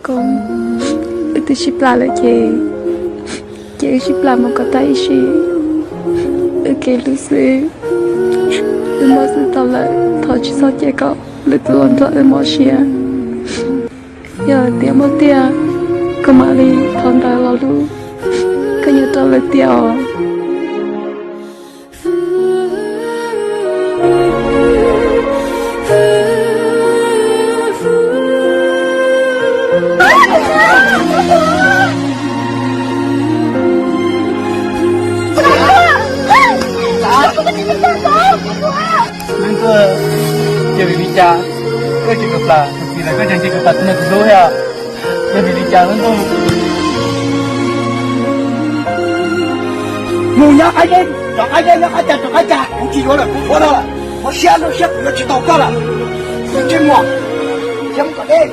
Koob, wb twb sib plam lawm ces, ces wb sib plam mus kom tag ib sim, wb kev hlub xwb, wb muaj xwb tau lawm, thov tsis txhob cia kom lwm tus los nrog wb mob siab. Yog tias muaj tiag, koj mam li thov ntawd los hlub koj nyob rau lawm tiag os. Leej Ntuj, yog vim li cas koj tsis kam plam, tus txiv lawv koj tseem tsis kam plam tus neeg kuv hlub thiab? Yog vim li cas Leej Ntuj? Mus nyob qab zeb, rov qab zeb, nyob qab cas rov qab cas, kuv tsis yuav lawm, kuv ua no lawm, ua siab zoo siab kuv yuav tsis tau koj lawm. Tus ntsej muag, siab mus kom deb.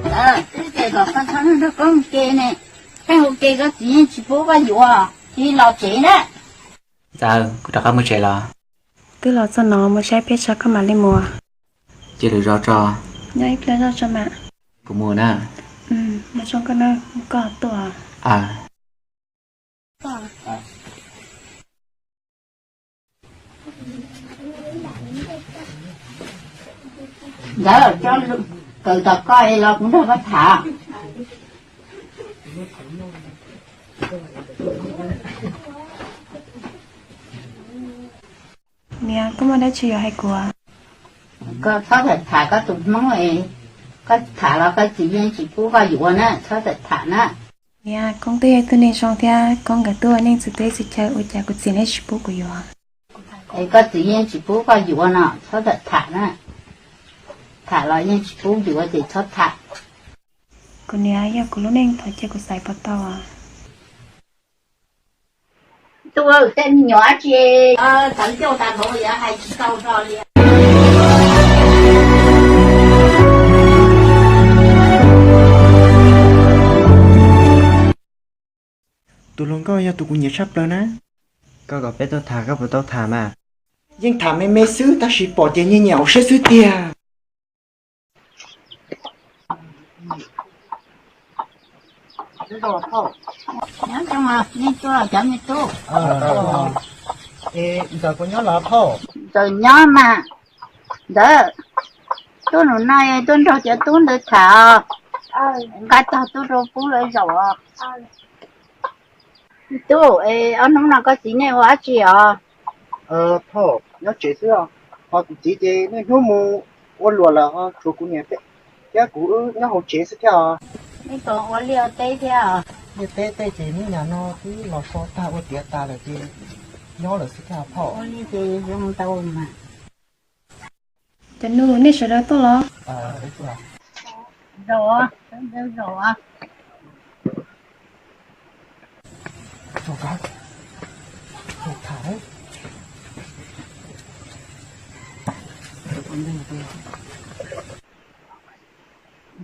Ntxawm, twb hais kom koj txhob nrog koj mus ke ne, koj mus ke koj txiv yeej tsis pub koj yuav, cia li los tsev na. Ntxawm, kuv rov qab mus tsev los? Twb los txog no mus saib peb tso koj mam li mus. Cia lwm zaus tso. Nyob ib pliag zoj tso mas. Kuv mus na. Mus zoo koj na, koj tuaj. Ntxawm, tso kawm tom koj es los kuv nrog koj tham. Niam, koj muaj dab tsi yuav hais kuv? Koj txhob tham tham koj tus hmoob es, koj tham los koj txiv yeej tsis pub koj yuav na, txhob tham tham na. Niam, Koob twb yog ib tug neeg zoo thiab Koob nkawd twb ua neej txhua teb txhua chaw, ua cas kuv txiv nej tsis pub kuv yuav? Es koj txiv yeej tsis pub koj yuav no, txhob tham tham na. Tham los yeej tsis pub yuav ces txhob tham. Kuv niam, yog kuv lub neej thov cia kuv xaiv puas tau? Tuaj tej me nyuam dab tsi txawv ncauj tas npaum yuav hais tsis tau zog li. Tus hluas nkauj yog tus kuv nyiam tshaj plaws na. Koj kom peb tuaj tham koj puas tau tham mas? Yeej tham me me xwb tab sis pom ces nyiam nyiam hauv siab xwb tiag. Nyob zoo, nej tuaj cov me tub. Es Ntxawm puas nyob los phauj? Ntxawm nyob mas. Ntxawm, tuaj num no tuaj nrog cov tub ntawd tham os. Nqa tog tuaj rau pub lawv zaum os. Tub, es ob hnub no koj txiv nej ua dab tsi os? Phauj, nyob tsev xwb os. Ho kuv txiv ces niaj hnub mus ua luam lawm, ho tshuav kuv niam thiab kuv wb nyob hauv tsev xwb thiab os. Nej puas ua liaj teb thiab os? Liaj teb tej ces hnub nyas no twb los so tag ua tiav tas lawm ces nyob lawm xwb thiab os phauj. Ua li ces zoo tau mas. Cov nus, nej sawv daws tuaj los? Zaum, zaum.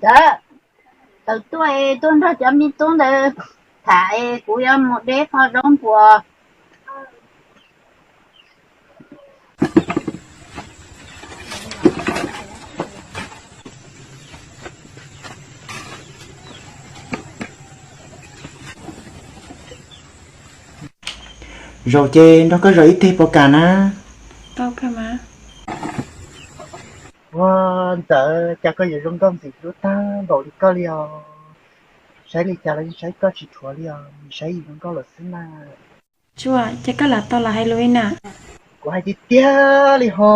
Ntawd, tawm tuaj es tuaj nrog cov me tub ntawd tham es kuv yuav mus deb qhov zaub npua. Zaum ces nrog koj zaum ib teg puas kam na? Tau kawg mas. Ua, Ntxawm, cas koj yuav zoo nkauj ntxim hlub tag npaum li koj li os. Saib li cas los yeej saib koj tsis dhuav li os, saib zoo nkauj lawm xwb na. Tsua, ces koj lam tau lam hais lus li na? Kuv hais tiag tiag li ho.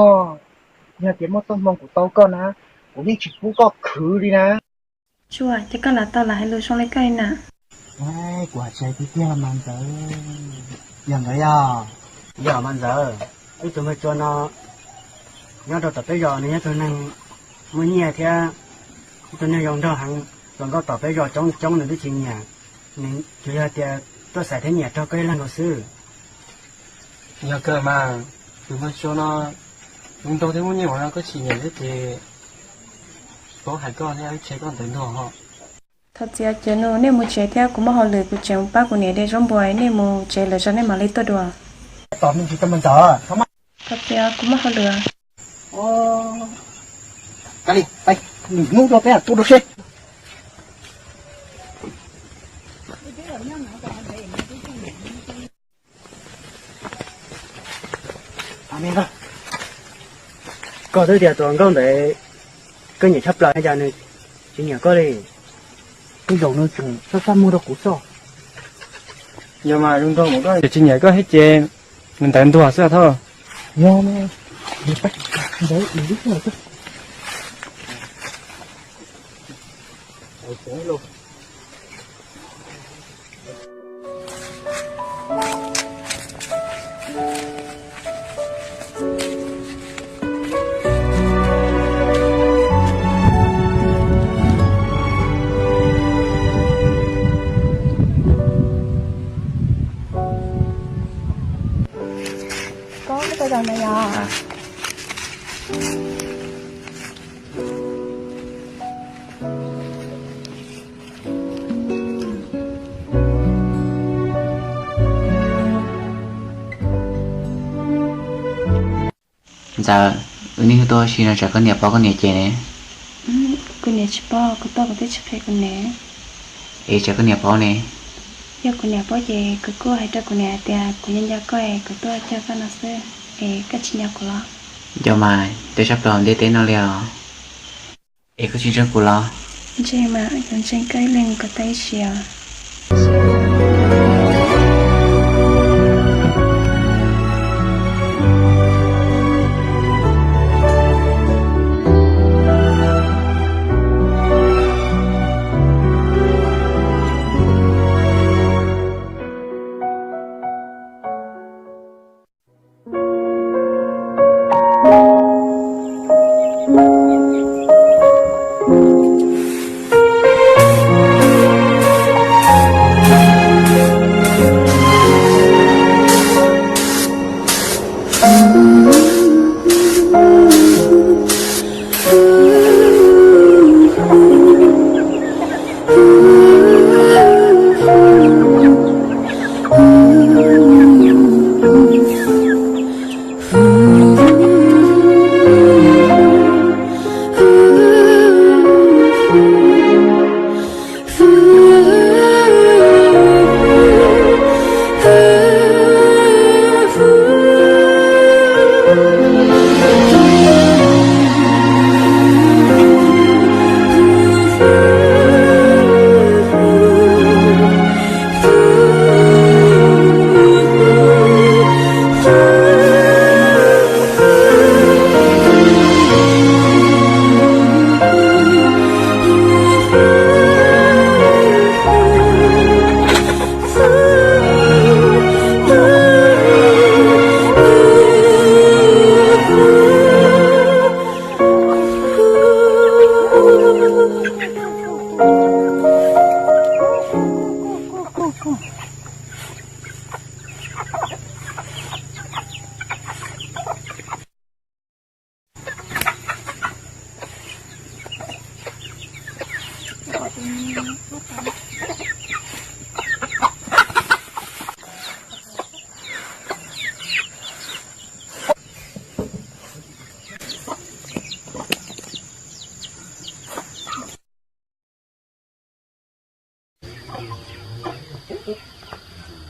Yog tias muaj txoj hmoo kuv tau koj na, kuv yeej tsis pub koj khwv li na. Tsua, ces koj lam tau lam hais lus zoo li koj li na? Kuv hais tiag tiag mas Ntxawm. Yog Ntxawm yog, yog mas Ntxawm, wb tus npawg Tsua no nyob rau tom peb zos nws yog tus neeg muaj nyiaj thiab ib tug neeg zoo nraug heev, hluas nkauj tom peb zos coob coob nws twb tsis nyiam. Nws tsuas yog tias tuaj xaiv thiab nyiam raug koj ib leeg nkaus xwb. Yog kawg mas, tus npawg Tsua no zoo nraug thiab muaj nyiaj ua no koj tsis nyiam thiab ces tsis paub hais koj thiab wb tseg koj ntawd nrog ho. Thov txim cov nus, nej mus tsev thiab, kuv muaj hauj lwm, kuv tseem mus pab kuv niam de zaub npua, nej mus tsev lawm zog nej mam li tuaj dua. Thov txim, kuv muaj hauj lwm. Mus rau peb tus rau seb. Koj twb tias tus hluas nkauj ntawd koj nyiam tshaj plaws, cas nws tsis nyiam koj li? Tej zaum nws tseem txaj txaj muag rau kuv xwb. Yog mas zoo nraug mus koj tsis nyiam koj thiab ces nws ntawd ntuag xwb thoj. Yog mas, ntawd ib Koj, koj tau zaum no yog? Ntxawm, wb niaj hnub tuaj ua si no tsam koj niam paub koj niam ces ne. Kuv niam tsis paub, kuv tuaj kuv twb tsis qhia kuv niam. Es tsam koj niam paub ne? Yog kuv niam paub ces kuv kuj hais rau kuv niam hais tias kuv nco nco koj es kuv tuaj cog koj no xwb, es koj tsis nco kuv los? Nco mas, nco tshaj plaws ntiaj teb no li os. Es koj tsis ntseeg kuv los? Ntseeg mas, kuv ntseeg koj ib leeg kom tau ib sim os.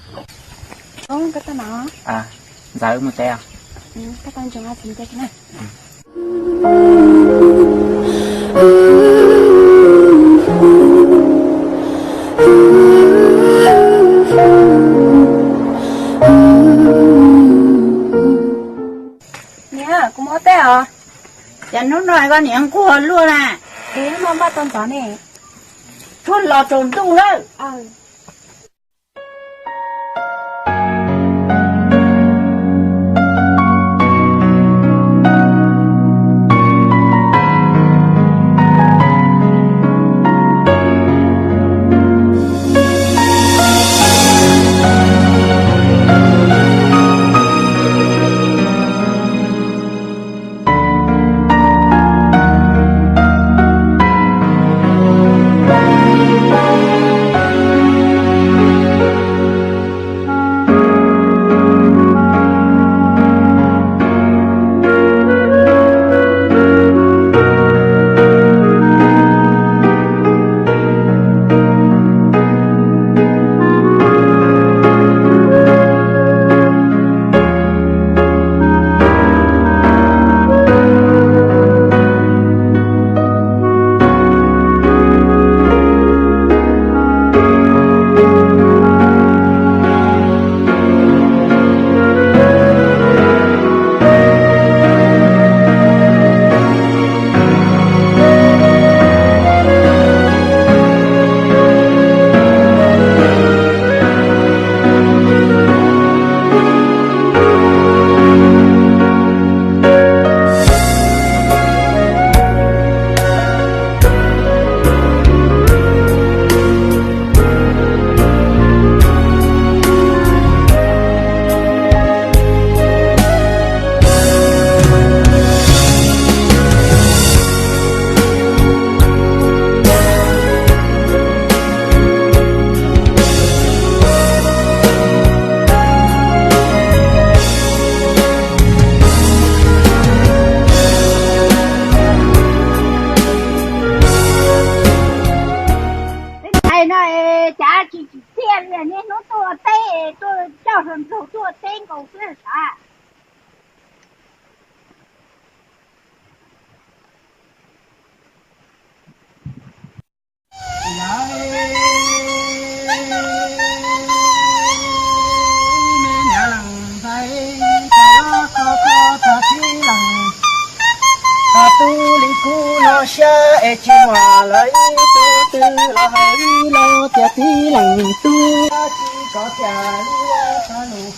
Koj tau no. Ntxawm mus teb os. Koj tau ntsoov txhob mus teb na. Niam, kuv mus teb os. Cas hnub no koj niam nquag luaj na? Es hnub no npaj tau ntxov ne. Tshuav los tsaus ntuj lawm. Ais no es cav tsis tsim txiaj li, niaj hnub tuaj ua teb, tuaj coj hluas nraug tuaj ua teb nkaus xwb sav. Tub li kuv los siab es tsis muaj lawv ib tug twg los hais ib los tias tib leeg tub tsis kov tias li ua tau lus.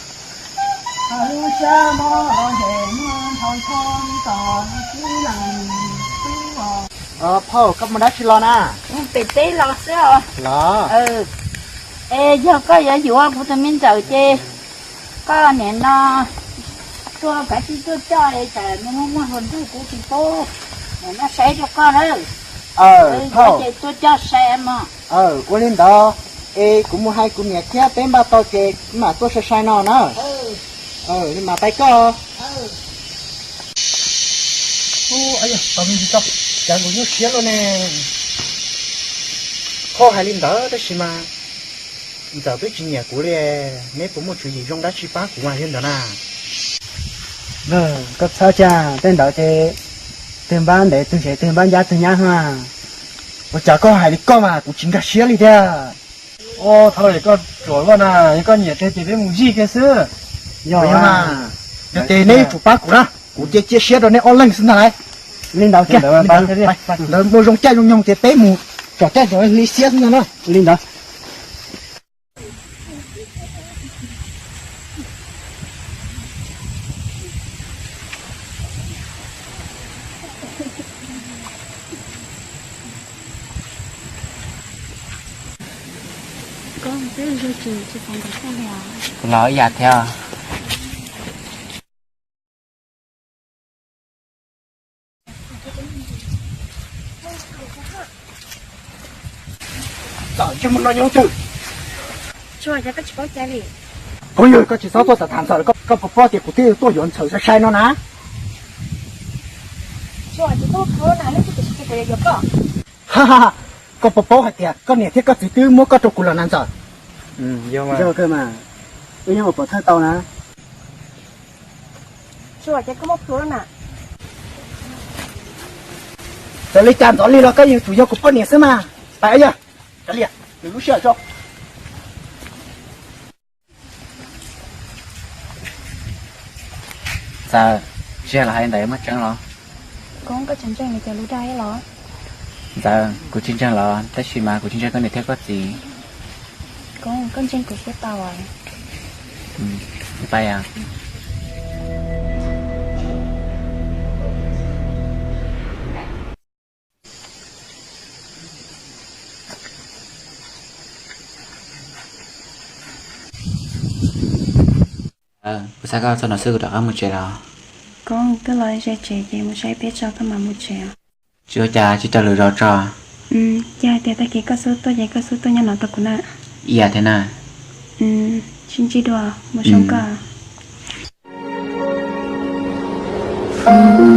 Lub siab mob los ntshe muaj nthos nthos li tom tib leeg tub os. Phauj, koj mus dab tsi los na? Mus pem teb los xwb os. Los. Es yog koj yuav yuav kuv tus me ntxawm ces koj niam no tuaj kav tsij tuaj coj es tsam nws muaj muaj hluas nraug kuv tsis paub, niam no saib rau koj na. Phauj, ces tuaj coj sai mog. Ua li ntawd es kuv mus hais kuv niam thiab peb npaj tau ces mam tuaj sai sai no na. Li mas pais koj. Ua, tos me ntsis tso, cas kuv nyuaj siab luaj ne. Koj hais li ntawd tab sis mas ntxawm twb tsis nyiam kuv li, neb puas muaj tswv yim zoo dab tsi pab kuv mas li ntawd na? Koj txhob txhawj, tej ntawd ces twg npab ntev twg tsev, twg npab ncab twg nyab na. Ua cas koj hais li koj mas kuv tsis nkag siab li thiab. Ua, thaum koj ruam luaj na, yog koj nyiam tiag ces peb mus zij kiag xwb. Yog, yog mas, yog ces neb yuav tsum pab kuv na, kuv cia cia siab rau neb ob leeg xwb ntag lauj. Li ntawd kiag, ntawd muaj zoo caij zoo nyoog ces peb mus tsom caij tsom hli xiab xwb ntag na. Li ntawd. Kuv los ib yam thiab. Koj yog koj tsis txhob tuaj tham ntxawm, koj puas paub tias kuv twb tuaj yuav ntxhawm sai sai no na? Koj puas paub hais tias koj niam thiab koj txiv twb muab koj rau kuv lawm na ntxawm? Yog, Wb nyob ua pov thawj tau na. Txawm li cas ntxov li los koj yuav tsum yog kuv poj niam xwb mas. Pais yog, kav liam nws lub sij hawm tso. Ntxawm, tsis yog lawv hais ntawd muaj tseeb los? Koob, koj tseem ntseeg li cas lub dag los? Ntxawm, kuv tsis ntseeg los, tab sis mas kuv tsis ntseeg koj niam thiab koj txiv. Koob, koj ntseeg kuv xwb tau. Pais. Kuv xa koj txog no xwb kuv rov qab mus tsev los. Koob, twb los ze tsev ces mus saib peb tso koj mam mus tsev. Tsis ua cas, tsis raws lwm zaus tso. Ces hais tias tag kis koj xub tuaj ces koj xub tuaj nyob no tos kuv na. Ib yam thiab na. Sib ntsib dua, mus zoo koj. Koob!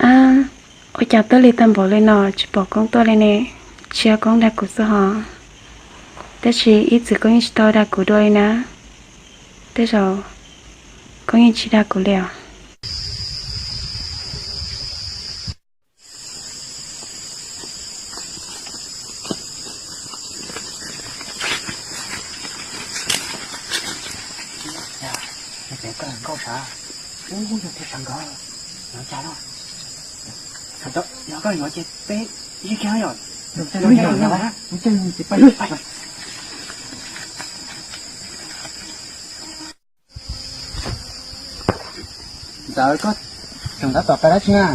Ab, ua cas tuaj lig tag npaum li no tsis pom Koob tuaj li ne? Tsis yog Koob dag kuv xwb hos. Tab sis ib txwm Koob yeej tsis tau dag kuv dua li na. Tej zaum Koob yeej tsis dag kuv li os. Yog koj yuav ces peb ib kiag yom. Ntxawm, koj tseem tab tom pais dab tsi na?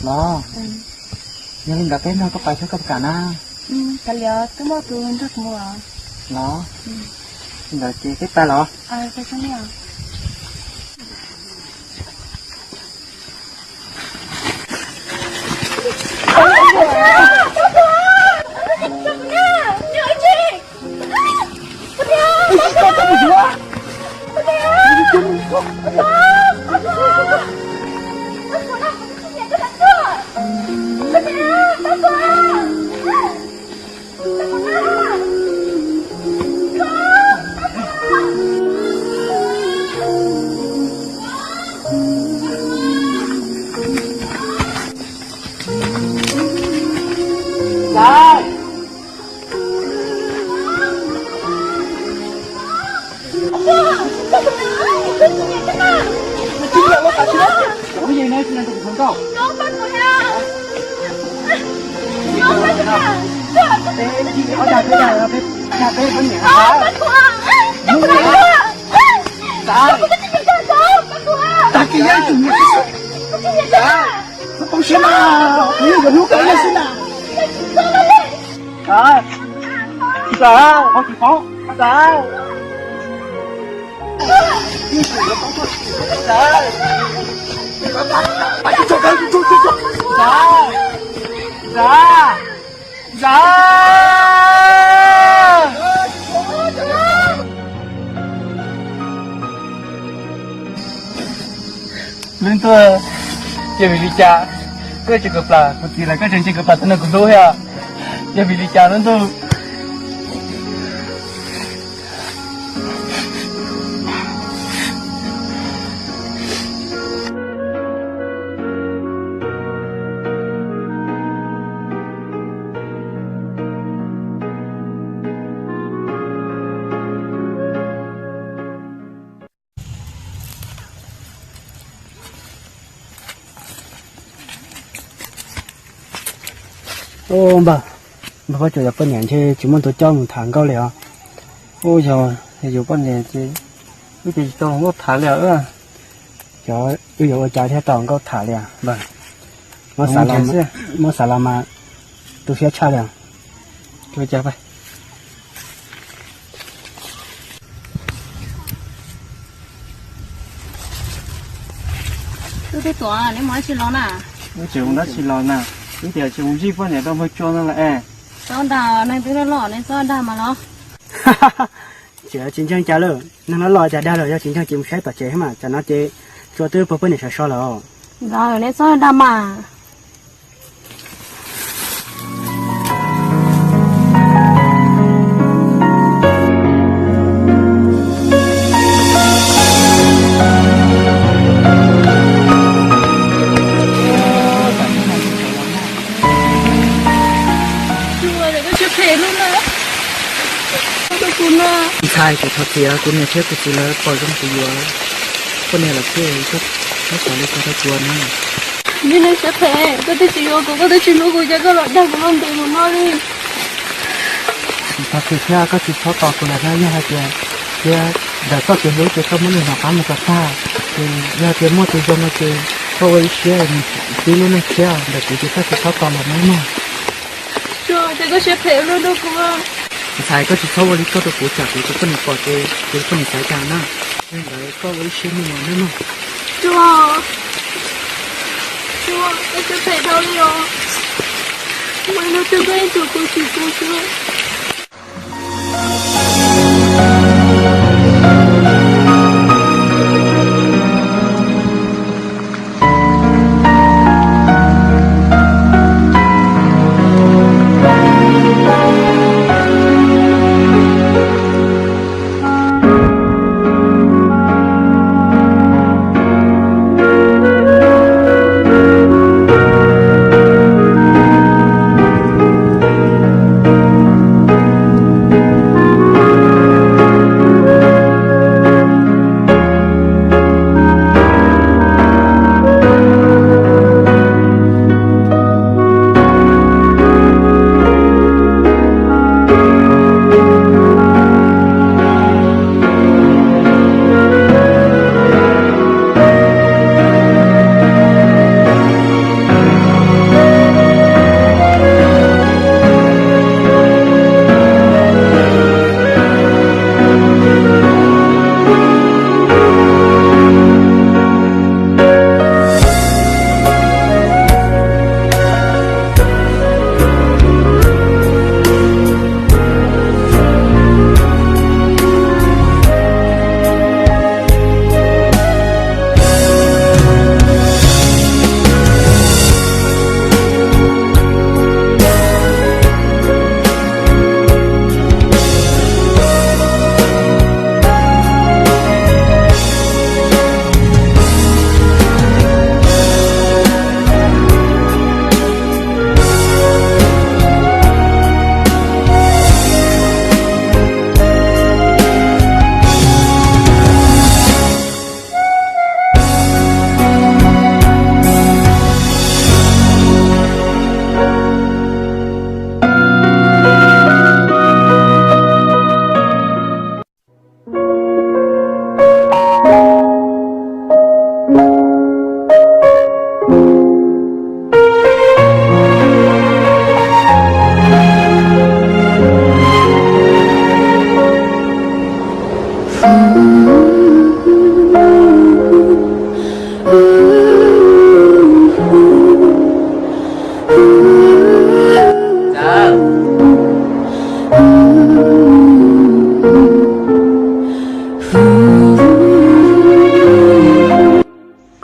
Los, yog li ntawd peb nrog koj pais thiab koj puas kam na? Kav liam, twb muaj tus nrog kuv mus. Los, li ntawd ces peb pais los. Tag kis yog tus niam xwb. Txhob poob siab mas, kuv yeej yuav hlub koj ib leeg xwb na. Ntxawm, Ntxawm, Ntxawm. Ntxawm, Ntxawm, Ntxawm. Leej tuaj, ces vim li cas Koj tseem kawm plas, kuv txiv lawv koj tseem ntsia kawm plas tus neeg kuv hlub thiab. Yog vim li cas no ntuj? Npawg, npawg Pob Tsuas cov poj niam ntshe tsis muaj tus coj mus tham nkauj li os. Ub, yog yus poj niam ces wb ces tsis tau nkauj tham li os. Cov wb yuav ua cas thiaj tau nkauj tham li os npawg? Muab xav los mas tu siab tshaj li os. Wb twb tuaj, neb mus dab tsi los na? Wb tseem mus dab tsi los na? Wb tias tseem mus zij poj niam rau npawg Tsua no lawm es. Txhob dag, neeg twb loj loj, neb txhob dag mas los. Tsis, tsis ntseeg cas lawm, neeg loj loj cas dag lawm, yog tsis ntseeg ces mus saib tom tsev mas, tsam no ces Tsua twb pog poj niam sawv so lawm. Ntawd neb txhob dag mas. Ntxhais, kuv thov txim, kuv niam thiab kuv txiv lawv pom zoo kuv yuav poj niam lawm thiab, koj txhob xav li ko rau kuv na. Niag siab phem, koj twb tsis yuav kuv, koj twb tsis hlub kuv, cas koj los dag kuv los ntev mus no li. Thov txim thiab, koj tsis txhob tos kuv lawm na, yog hais tias thiab ntawm koj kev hlub ces koj muab niag no qab mus kom tag, ces yog tias muaj tus zoo no ces koj ua ib siab mus txib lub neej tshiab ntawm kuv ces koj tsis txhob tos lawm nawb mog. Ntxhais, koj tsis txhob ua li koj rau kuv, tsam kuv tus poj niam pom ces kuv tus poj niam xav cas na. Ntawd koj ua ib siab mus nawb mog. Tsua, Tsua, koj siab phem dhau li os. Ua li no rau koj ib tug kuv tsis pub Tsua.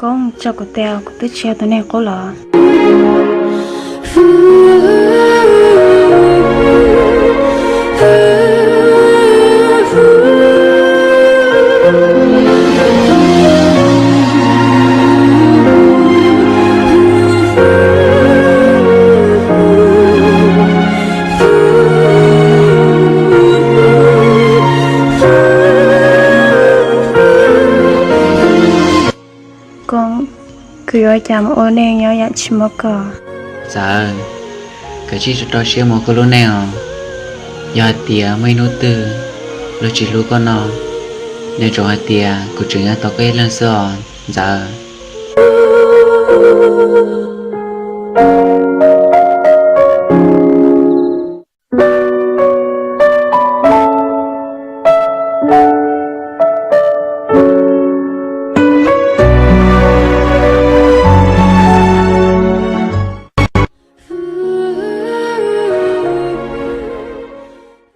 Koj tso kuv tias kuv twb tsis yog tus neeg qub los? Koob, kuv yuav ua cas mus ua neej nyob yam tsis muaj koj? Ntxawm, koj tsij rau rau siab mus koj lub neej os. Yog hais tias muaj ib hnub twg luag tsis hlub koj no, nws tsuas hais tias kuv tseem yuav tau koj ib leeg xwb os Ntxawm.